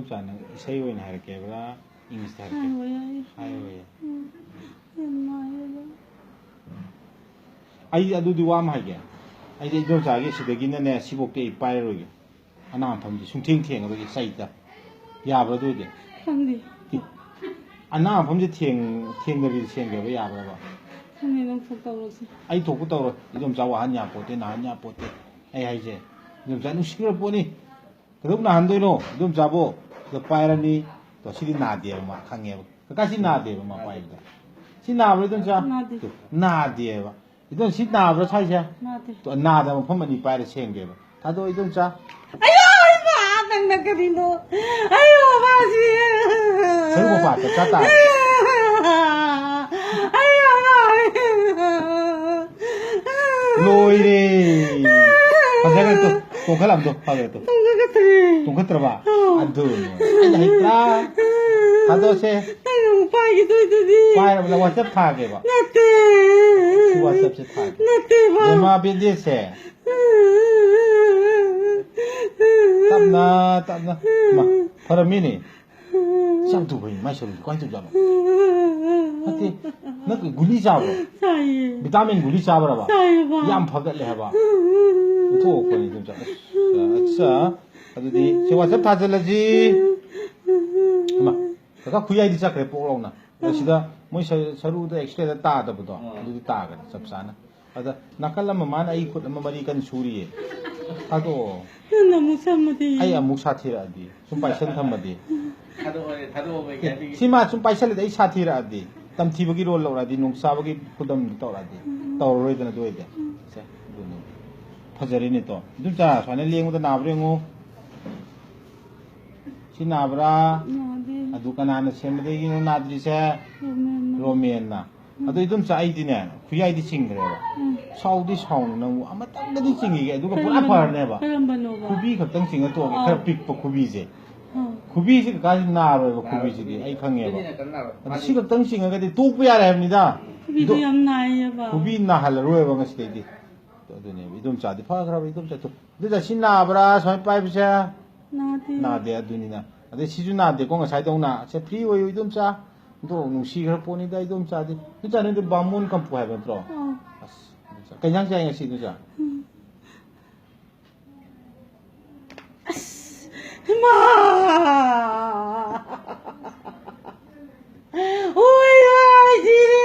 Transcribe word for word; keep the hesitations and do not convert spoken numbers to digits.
ꯏꯆꯥ, ꯅꯪ ꯏꯁꯩ ꯑꯣꯏꯅ ꯍꯥꯏꯔꯛꯀꯦꯕ꯭ꯔꯥ, ꯏꯪꯂꯤꯁꯇ ꯍꯥꯏꯔꯛꯀꯦ? ꯍꯥꯏꯔꯣꯏ, ꯍꯥꯏꯔꯣꯏ꯫ ꯍꯥꯏꯔꯣꯏꯌꯦ꯫ ꯎꯝ, ꯌꯥꯝ ꯅꯥꯏꯌꯦꯕ꯫ ꯑꯩ ꯑꯗꯨꯗꯤ ꯋꯥ ꯑꯃ ꯍꯥꯏꯒꯦ꯫ ꯑꯩꯗꯤ ꯏꯗꯣꯝꯆꯥꯒꯤ ꯁꯤꯗꯒꯤꯅꯅꯦ, ꯁꯤꯐꯧꯗꯤ ꯑꯩ ꯄꯥꯏꯔꯔꯣꯏꯒꯦ꯫ ꯑꯅꯥ ꯃꯐꯝꯗꯤ ꯁꯨꯡꯊꯦꯡ ꯊꯦꯡꯉꯔꯣꯏꯒꯦ, ꯆꯩꯗ꯫ ꯌꯥꯕ꯭ꯔꯥ ꯑꯗꯨ ꯑꯣꯏꯗꯤ? ꯈꯪꯗꯦ꯫ ꯑꯅꯥ ꯃꯐꯝꯁꯦ ꯊꯦꯡ-, ꯊꯦꯡꯗꯕꯤꯗ ꯁꯦꯡꯒꯦꯕ, ꯌꯥꯕ꯭ꯔꯕ? ꯈꯪꯗꯦ, ꯅꯪ ꯊꯣꯛ ꯇꯧꯔꯁꯤ꯫ ꯑꯩ ꯊꯣꯛꯄ ꯇꯧꯔꯣꯏ꯫ ꯏꯗꯣꯝꯆꯥ ꯋꯥꯍꯟ ꯌꯥꯄꯣꯠꯇꯦ, ꯅꯥꯍꯟ ꯌꯥꯄꯣꯠꯇꯦ꯫ ꯑꯩ ꯍꯥꯏꯁꯦ, ꯏꯗꯣꯝꯆꯥ ꯅꯨꯡꯁꯤꯈ꯭ꯔ ꯄꯣꯠꯅꯤ꯫ ꯀꯩꯗꯧ ꯅꯥꯍꯟꯗꯣꯏꯅꯣ ꯏꯗꯣꯝꯆꯥꯕꯨ? ꯑꯗꯣ ꯄꯥꯏꯔꯅꯤ꯫ ꯇꯣ, ꯁꯤꯗꯤ ꯅꯥꯗꯦꯕ, ꯃꯥ ꯈꯪꯉꯦꯕ꯫ ꯀꯀꯥ, ꯁꯤ ꯅꯥꯗꯦꯕ, ꯃꯥ ꯄꯥꯏꯕꯗ꯫ ꯁꯤ ꯅꯥꯕ꯭ꯔꯥ, ꯏꯗꯣꯝꯆꯥ? ꯅꯥꯗꯦ꯫ ꯇꯣ, ꯅꯥꯗꯦꯕ꯫ ꯏꯗꯣꯝ, ꯁꯤ ꯅꯥꯕ꯭ꯔꯥ ꯁ꯭ꯋꯥꯏꯁꯦ? ꯅꯥꯗꯦ꯫ ꯇꯣ, ꯅꯥꯗꯕ ꯃꯐꯝ ꯑꯅꯤ ꯄꯥꯏꯔ ꯁꯦꯡꯒꯦꯕ꯫ ꯊꯥꯗꯣꯛꯑꯣ, ꯏꯗꯣꯝꯆꯥ꯫ ꯑꯌꯣ, ꯏꯃꯥ, ꯅꯪꯅ ꯀꯔꯤꯅꯣ? ꯑꯌꯣ, ꯃꯥꯁꯤ꯫ ꯁꯔꯨ ꯃꯄꯥ ꯆꯞ ꯆꯥ ꯇꯥꯔꯦ꯫ ꯑꯌꯣ, ꯃꯥ꯫ ꯂꯣꯏꯔꯦ꯫ ꯐꯖꯈ꯭ꯔꯦ ꯇꯣ꯫ ꯇꯣꯡꯈꯠꯂꯝꯗꯣ꯫ ꯐꯈ꯭ꯔꯦ ꯇꯣ꯫ ꯇꯣꯡꯈꯠꯀꯗ꯭ꯔꯦ꯫ ꯇꯣꯡꯈꯠꯇ꯭ꯔꯕ? ꯑꯧ꯫ ꯑꯗꯨꯅꯦ꯫ ꯑꯩꯅ ꯍꯩꯇ꯭ꯔꯥ? ꯊꯥꯗꯣꯛꯑꯁꯦ꯫ ꯅꯪ ꯑꯃꯨꯛ ꯄꯥꯏꯈꯤꯗꯣꯏꯗꯨꯗꯤ꯫ ꯄꯥꯏꯔꯕꯗ WhatsApp ꯊꯥꯒꯦꯕ꯫ ꯅꯠꯇꯦ꯫ ꯁꯤ WhatsApp ꯁꯦ ꯊꯥꯒꯦ꯫ ꯅꯠꯇꯦꯕ꯫ ꯕꯦꯝꯃ ꯕꯦꯗꯦꯁꯦ꯫ ꯇꯞꯅ, ꯇꯞꯅ꯫ ꯃꯥ, ꯐꯔꯝꯃꯤꯅꯦ꯫ ꯁꯤ ꯌꯥꯝ ꯊꯨꯕꯩꯅꯦ, ꯃꯥꯏ ꯁꯔꯨꯁꯦ ꯀꯃꯥꯏꯅ ꯇꯧꯖꯥꯠꯅꯣ? ꯅꯠꯇꯦ, ꯅꯪ ꯒꯨꯂꯤ ꯆꯥꯕ꯭ꯔꯣ? ꯆꯥꯏꯌꯦ꯫ ꯚꯤꯇꯥꯃꯤꯟ ꯒꯨꯂꯤ ꯆꯥꯕ꯭ꯔꯕ? ꯆꯥꯏꯌꯦꯕ꯫ ꯌꯥꯝ ꯐꯒꯠꯂꯦ ꯍꯥꯏꯕ꯫ ꯑꯣꯟꯊꯣꯛꯄꯅꯤ, ꯑꯗꯨꯝ ꯆꯥ-, ꯑꯠꯆꯥ꯫ ꯑꯗꯨꯗꯤ ꯁꯤ WhatsApp ꯊꯥꯖꯤꯜꯂꯁꯤ꯫ ꯏꯃꯥ, ꯀꯀꯥ ꯈꯨꯌꯥꯏꯗꯤ ꯆꯠꯈ꯭ꯔꯦ, ꯄꯣꯛ ꯂꯥꯎꯅ꯫ ꯑꯗ ꯁꯤꯗ ꯃꯣꯏ ꯁ-, ꯁꯔꯨꯗ X-ray ꯗ ꯇꯥꯗꯕꯗꯣ, ꯑꯗꯨꯗꯤ ꯇꯥꯒꯅꯤ, ꯆꯞ ꯆꯥꯅ꯫ ꯑꯗ ꯅꯥꯀꯜ ꯑꯃ ꯃꯥꯅ ꯑꯩ ꯈꯨꯠ ꯑꯃ ꯃꯔꯤ ꯀꯟꯅ ꯁꯨꯔꯤꯌꯦ꯫ ꯊꯥꯗꯣꯛꯑꯣ꯫ ꯅꯪꯅ ꯑꯃꯨꯛ ꯁꯝꯃꯗꯤ꯫ ꯑꯩ ꯑꯃꯨꯛ ꯁꯥꯊꯤꯔꯛꯑꯗꯤ, ꯁꯨꯝ ꯄꯥꯏꯁꯟ ꯊꯝꯃꯗꯤ꯫ ꯊꯥꯗꯣꯛꯑꯣꯅꯦ, ꯊꯥꯗꯣꯛꯑꯣ, ꯃꯩ ꯈꯥꯗꯤ꯫ ꯁꯤ ꯃꯥ ꯁꯨꯝ ꯄꯥꯏꯁꯜꯂꯗꯤ ꯑꯩ ꯁꯥꯊꯤꯔꯛꯑꯗꯤ, ꯇꯝꯊꯤꯕꯒꯤ ꯔꯣꯜ ꯂꯧꯔꯛꯑꯗꯤ, ꯅꯣꯡ ꯆꯥꯕꯒꯤ ꯈꯨꯗꯝꯗꯤ ꯇꯧꯔꯛꯑꯗꯤ, ꯇꯧꯔꯔꯣꯏꯗꯅ ꯑꯗꯨ ꯑꯣꯏꯗꯤ꯫ ꯁꯦ, ꯑꯗꯨꯅꯤ꯫ ꯐꯖꯔꯦꯅꯦ ꯇꯣ꯫ ꯏꯗꯣꯝꯆꯥ, ꯁꯨꯃꯥꯏꯅ ꯂꯦꯡꯕꯗ ꯅꯥꯕ꯭ꯔꯥ ꯌꯦꯡꯉꯨ꯫ ꯁꯤ ꯅꯥꯕ꯭ꯔꯥ? ꯅꯥꯗꯦ꯫ ꯑꯗꯨ ꯀꯅꯥꯅ ꯁꯦꯝꯕꯗꯒꯤꯅꯣ ꯅꯥꯗ꯭ꯔꯤꯁꯦ? ꯔꯣꯃꯦꯟꯅ꯫ ꯔꯣꯃꯦꯟꯅ꯫ ꯑꯗꯣ ꯏꯗꯣꯝꯆꯥ, ꯑꯩꯗꯤꯅꯦ, ꯈꯨꯌꯥꯏꯗꯤ ꯆꯤꯡꯈ꯭ꯔꯦꯕ꯫ ꯎꯝ꯫ ꯁꯥꯎꯗꯤ ꯁꯥꯎꯅꯨ, ꯅꯪꯕꯨ ꯑꯃꯇꯪꯒꯗꯤ ꯆꯤꯡꯈꯤꯒꯦ, ꯑꯗꯨꯒ ꯄꯨꯔꯥ ꯀꯔꯝꯕꯅꯣ? ꯐꯔꯅꯦꯕ꯫ ꯀꯔꯝꯕꯅꯣꯕ? ꯈꯨꯕꯤ ꯈꯛꯇꯪ ꯆꯤꯡꯉ ꯇꯣꯛꯑꯒꯦ, ꯑꯥ꯫ ꯈꯔ ꯄꯤꯛꯄ ꯈꯨꯕꯤꯁꯦ꯫ ꯑꯥ꯫ ꯈꯨꯕꯤꯁꯤ ꯀꯀꯥꯁꯤ ꯅꯥꯔꯣꯏꯕ, ꯈꯨꯕꯤꯁꯤꯗꯤ ꯑꯩ ꯈꯪꯉꯦꯕ꯫ ꯈꯨꯕꯤꯅ ꯀꯟꯅ ꯅꯥꯔꯣꯏ꯫ ꯑꯗꯨ ꯁꯤ ꯈꯛꯇꯪ ꯆꯤꯡꯉꯒꯗꯤ ꯇꯣꯛꯄ ꯌꯥꯔꯦ ꯍꯥꯏꯕꯅꯤꯗ꯫ ꯈꯨꯕꯤꯗꯣ ꯏꯗꯣ-, ꯌꯥꯝ ꯅꯥꯏꯌꯦꯕ꯫ ꯈꯨꯕꯤ ꯅꯥꯍꯜꯂꯔꯣꯏꯕ ꯉꯁꯤꯗꯩꯗꯤ꯫ ꯑꯗꯨꯅꯦꯕ, ꯏꯗꯣꯝꯆꯥꯗꯤ ꯐꯈ꯭ꯔꯕ, ꯏꯗꯣꯝꯆꯥ꯫ ꯑꯗꯨꯗ ꯁꯤ ꯅꯥꯕ꯭ꯔꯥ, ꯁꯨꯃꯥꯏꯅ ꯄꯥꯏꯕꯁꯦ? ꯅꯥꯗꯦ꯫ ꯅꯥꯗꯦ, ꯑꯗꯨꯅꯤꯅ꯫ ꯑꯗꯩ ꯁꯤꯁꯨ ꯅꯥꯗꯦꯀꯣ ꯉꯁꯥꯏꯗꯧꯅ꯫ ꯁꯦ, ꯐ꯭ꯔꯤ ꯑꯣꯏꯌꯨ ꯏꯗꯣꯝꯆꯥ꯫ ꯑꯗꯣ ꯅꯨꯡꯁꯤꯈ꯭ꯔ ꯄꯣꯠꯅꯤꯗ ꯏꯗꯣꯝꯆꯥꯗꯤ꯫ ꯏꯗꯣꯝꯆꯥ, ꯅꯣꯏꯗꯤ ꯕꯥꯃꯣꯟ ꯀꯝꯐꯨ ꯍꯥꯏꯕ ꯅꯠꯇ꯭ꯔꯣ? ꯑꯥ꯫ ꯑꯁ, ꯏꯗꯣꯝꯆꯥ꯫ ꯀꯩ ꯏꯟꯖꯥꯡ ꯆꯥꯏ ꯉꯁꯤ ꯏꯗꯣꯝꯆꯥ? ꯎꯝ꯫ ꯑꯁ, ꯏꯃꯥ! ꯑꯣꯏ, ꯑꯣꯏ, ꯁꯤꯔꯦ!